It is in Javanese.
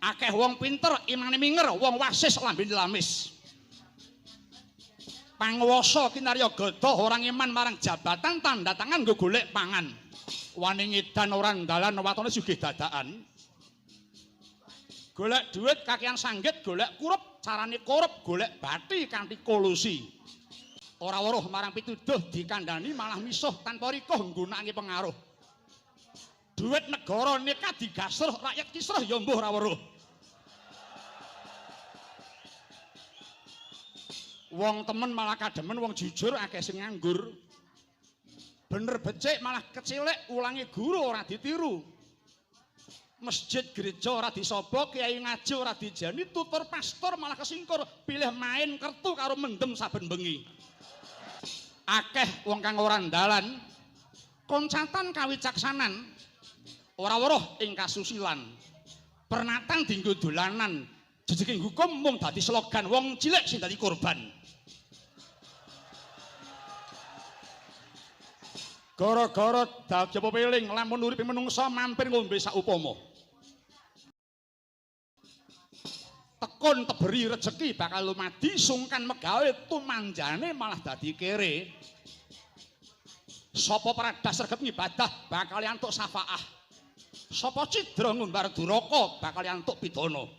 Akeh wong pinter imane minger, wong wasis lambene lamis. Panguwasa kinarya godoh ora ngeman marang jabatan tanda tangan nggo golek pangan. Wani ngedan ora dalan watone sugih dadakan. Golek dhuwit kakean sanggit, golek kurup carane korup, golek bathi kanthi kolusi. Ora weruh marang pituduh dikandhani malah misuh tanpa rikuh nggunakake pengaruh. Dhuwit negara nekat digasruh rakyat kisruh ya mbuh ora weruh. Wong temen malah kademen, wong jujur akeh sing nganggur. Bener becik malah kecilik, ulangi guru ora ditiru. Masjid gereja ora disapa, kiai ngaji ora dijani, tutur pastor malah kesingkur, pilih main kertu karo mendem saben bengi. Akeh wong kang ora ndalan, koncatan kawicaksanan, ora weruh ing kasusilan. Pernatan dienggo dolanan, jejeking hukum mung dadi slogan wong cilik sing dadi korban. Gara-gara dajaba peling lamun uripe menungsa mampir ngombe saupama. Tekun teberi rejeki bakal lumadi, sungkan megawe tumanjane malah dadi kere. Sapa pradas sregep ngibadah bakal entuk syafaah. Sapa cidra ngumbar duraka bakal entuk pidana.